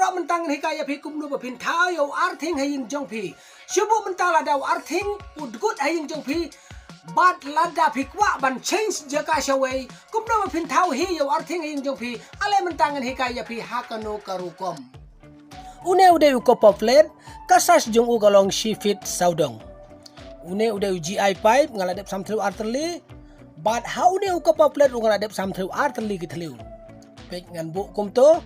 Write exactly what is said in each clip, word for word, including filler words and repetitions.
Mynta ngan hikai ïa phi kumno ba phin thaw ïa u arthing ha ïing jong phi. Shu bud mynta lada u arthing u dkut ha ïing jong phi, bad lada phi kwah ban change jaka shawei, kumno ba phin thaw hi ïa u arthing ha ïing jong phi. Ale mynta ngan hikai ïa phi ha kano ka rukom. Une u dei u copper plate, ka size jong u ka long shi feet sawdong. Une u dei u G I pipe, nga la dep sam thliew ar tylli. Bad ha une u copper plate ruh nga la dep sam thliew ar tylli ki thliew. Peit, ngan buh kumto.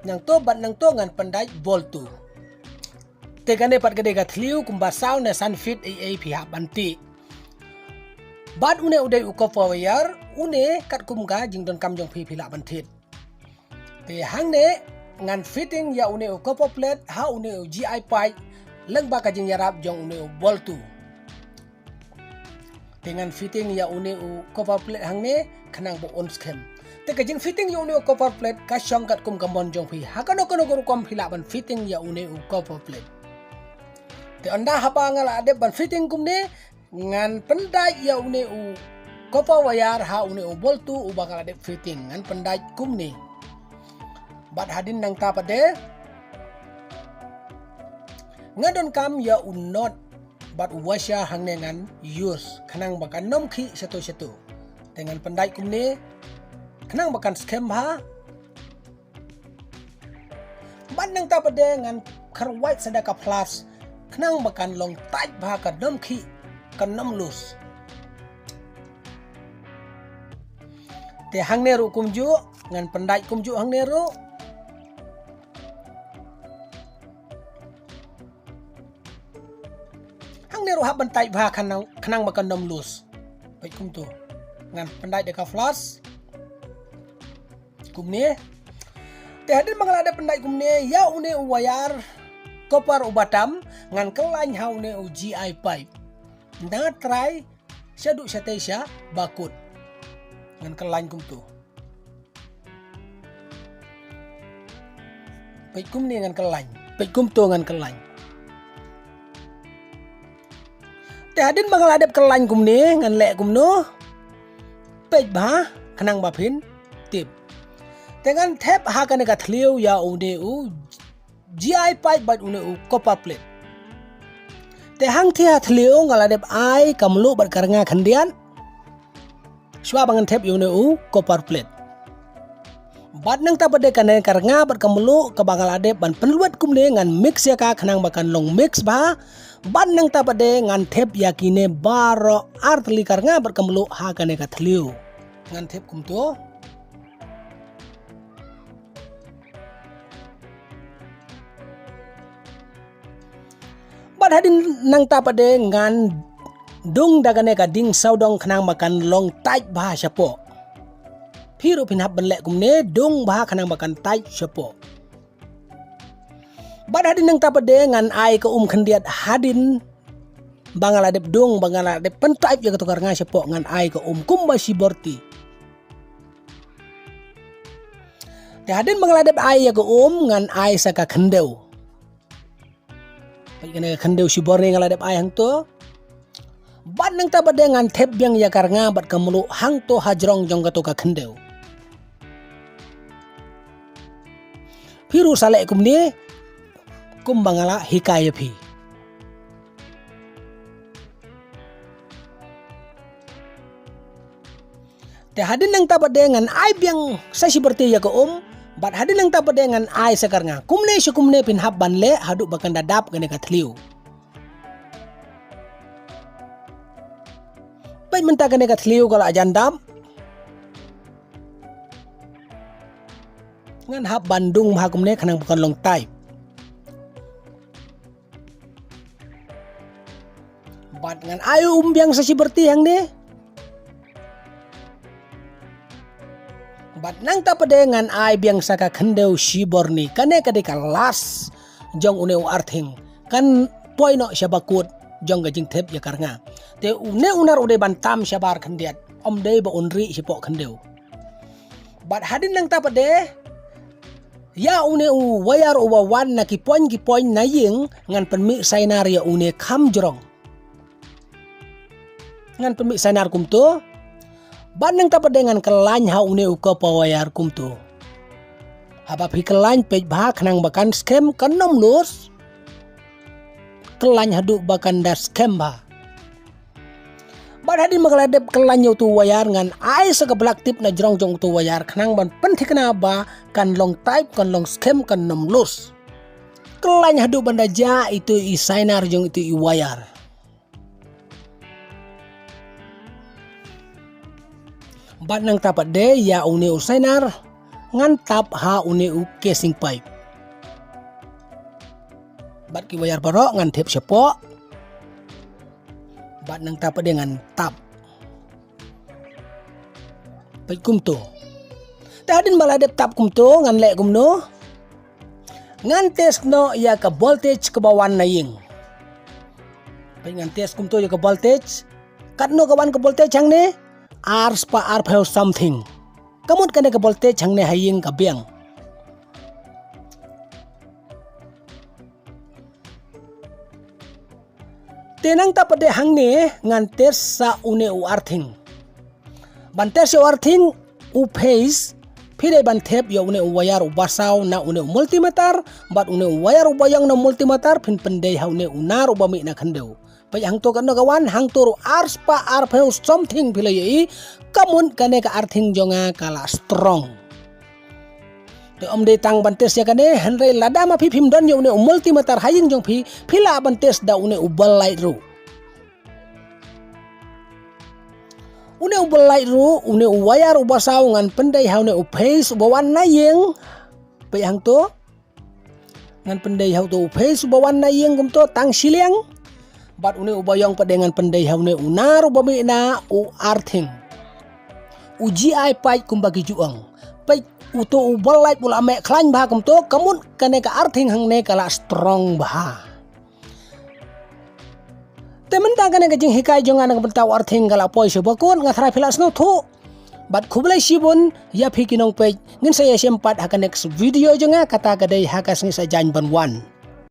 Nangto bad nangto ngan pyndait boltu. Te kane pat ka dei ka thliew kumba saw ne san feet ei ei phi hap ban tih. Bad une u dei u copper wire, une katkum ka jingdonkam jong phi phi lah ban thied. Te hangne ngan fitting ïa une u copper plate ha une u G I pipe lyngba ka jingïarap jong une u boltu. Te ngan fitting ïa une u copper plate hangne khnang ba un skhem. Te ka jingfitting ïa une u copper plate ka shong katkum ka mon jong phi. Ha kano kano ka rukom phi lah ban fitting ïa une u copper plate. Te ynda haba nga la dep ban fitting kumne, ngan pyndait ïa une u copper wire ha une u boltu uba nga la dep fitting, ngan pyndait kumne. Bad hadien nangta pat de nga donkam ïa u nut bad u washer hangne ngan use khnang ba kan ym khih shato shato. Te ngan pyndait kumne khnang ba kan skhem bha. Bad nangta pat de ngan kharwait sa da ka flask khnang ba kan long tight bha, kan ym khih, kan ym loose. Te hangne ruh kumjuh ngan pyndait kumjuh hangne ruh. Hangne ruh hap ban tight bha khnang, khnang ba kan ym loose. Peit kumto. Ngan pyndait da ka flask. Kumne. Te hadien ba nga la dep pyndait kumne ïa une u wire copper uba tam, ngan kyllain ha une u G I pipe. Nga trai shaduh shatei sha bakut. Ngan kyllain kumto. Peit kumne ngan kyllain. Peit kumto ngan kyllain. Te hadien ba nga la dep kyllain kumne ngan leh kumno? Peit bha khnang ba phin tip. Te ngan thep ha kane ka thliew ïa une u G I pipe bad une u copper plate. Te hangthie ha thliew nga la dep ai ka mluh bad ka rnga khyndiat. Shuwa ba ngan thep ïa une u copper plate. Bad nangta pat de kane ka rnga bad ka mluh kaba nga la dep ban pynlwet kumne ngan mix ïa ka khnang ba kan long mix bha. Bad nangta pat de ngan thep ïa kine baroh ar tylli ka rnga bad ka mluh ha kane ka thliew. Ngan thep kumto. Bad hadien nangta pat de ngan dung da kane ka dieng sawdong khnang ba kan long tight bha shapoh. Phi ruh phin hap ban leh kumne, dung bha khnang ba kan tight shapoh. Bad hadien nangta pat de ngan ai ka um khyndiat hadien ba nga la dep dung, ba nga la dep pyntight ïa kato ka rnga shapoh, ngan ai ka um kumba shibor ti. Te hadien ba nga la dep ai ïa ka um ngan ai sa ka khyndew. Peit kane ka khyndew shibor ni nga la dep ai hangto. Bad nangta pat de ngan thep biang ïa ka rnga bad ka mluh hangto hajrong jong kato ka khyndew. Phi ruh sa leh kumne kumba nga la hikai ïa phi. Te hadien nangta pat de ngan ai biang sa shibor ti ïa ka um, bad hadien nangta pat de ngan ai sa ka rnga. Kumne shi kumne phin hap ban leh haduh ba kan da dap kane ka thliew. Peit mynta kane ka thliew ka la jan dap. Ngan hap ban dung bha kumne khnang ba kan long tight. Bad ngan ai um biang sa shibor ti hangne. Bad nangta pat de ngan ai biang sa ka khyndew shibor ni. Kane ka dei ka last jong une u arthing. Kan poi noh sha bakut jong ka jingthep ïa ka rnga. Te une u nar u dei ban tam shabar khyndiat. Ym dei ba un rieh shapoh khyndew. Bad hadien nangta pat de ïa une u wire uba wan na ki point ki point na ïing ngan pynmih sainar ïa une kham jrong. Ngan pynmih sainar kumto. Bad nangta pat de ngan kyllain ha une u copper wire kumto. Haba phi kyllain peit bha khnang ba kan skhem kan ym loose. Kyllain haduh ba kan da skhem bha. Bad hadien ba ka la dep kyllain ïa utu u wire ngan ai sa ka black tape na jrong jong utu u wire khnang ban pynthikna ba kan long tight, kan long skhem, kan ym loose. Kyllain haduh ban da jah itu i sainar jong itu i wire. Bad nangta pat de ïa une u sainar ngan tap ha une u casing pipe. Bad ki wire baroh ngan thep shapoh. Bad nangta pat de ngan tap. Peit kumto. Te hadien ba la dep tap kumto ngan leh kumno? Ngan test noh ïa ka voltage kaba wan na ïing. Peit ngan test kumto ïa ka voltage. Katno ka wan ka voltage hangne? Ar spah arphew something. Ka mut kane ka voltage hangne ha ïing ka biang. Te nangta pat de hangne ngan test sa une u earthing. Ban test ïa u earthing u phase, phi dei ban thep ïa une u wire uba saw na une u multimeter, bad une u wire uba ïong na multimeter phin pyndei ha une u nar uba mih na khyndew. Peit hangto katno ka wan, hangto ruh ar spah arphew something phi la ïohi, ka mut kane ka earthing jong nga ka la strong. Te ym dei tang ban test ïa kane, hynrei lada ma phi phim don ïa une u multimeter ha ïing jong phi, phi lah ban test da une u bulb light ruh. Une u bulb light ruh, une u wire uba saw ngan pyndei ha une u phase uba wan na ïing. Peit hangto. Ngan pyndei ha uto u phase uba wan na ïing kumto tang shiliang. Bad une uba ïong pat de ngan pyndei ha une u nar uba mih na u earthing. U G I pipe kumba ki ju ong. Peit uto u bulb light u la meh khlaiñ bha kumto, ka mut kane ka earthing hangne ka la strong bha. Te mynta kane ka jinghikai jong nga na ka bynta u earthing ka la poi sha ba kut, nga tharai phi la sngewthuh. Bad khublei shibun ïa phi ki nongpeit, ngin sa ïashem pat ha ka next video jong nga, kata ka dei ha ka sngi Saitjaiñ ban wan.